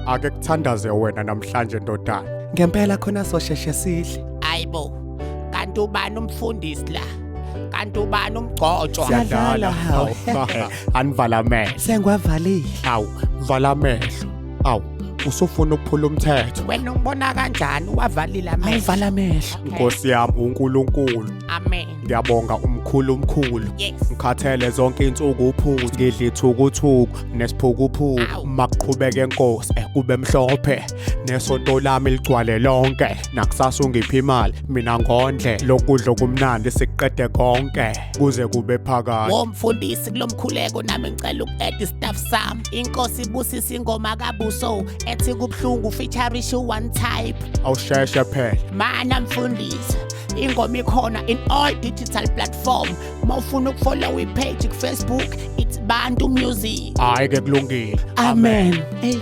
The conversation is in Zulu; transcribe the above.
Ake kuthandaze wena namhlanje, ndodana. Ngempela khona sosheshe sidle. Ayibo, kanti ubani umfundisi la? Kanti ubani umgcotshwa? Siyadlala, hawu. Anivala amehlo. Sengiwavalile. Awu, vala amehlo. Awu, usufuna ukuphula umthetho. Wena ungibona kanjani uwavalile amehlo? Awuvala amehlo. Okay. Nkosi yami uNkulunkulu. Amen. Ngiyabonga umkhulu umkhulu. Yes. Ngikhathele zonke insuku uphuzu, ngidla ithukuthuku nesiphukuphuku. Awu. Makuqhubeke Nkosi, kube mhlophe nesonto lami ligcwale lonke. Nakusasa ungiphi imali mina ngondle, lokudla okumnandi sikuqede konke kuze kube phakade. Wo mfundisi, kulomkhuleko nami ngicela uku-add staff sami. Inkosi ibusise ingoma kaBuso ethi "Kubuhlungu" featuring One Type. Awusheshe phela. Mana mfundisi, ingoma ikhona in all digital platform. Mawufuna ukufollow ipage ku-Facebook, it's Bantu Music. Hhayi ke, kulungile. Amen. Hey.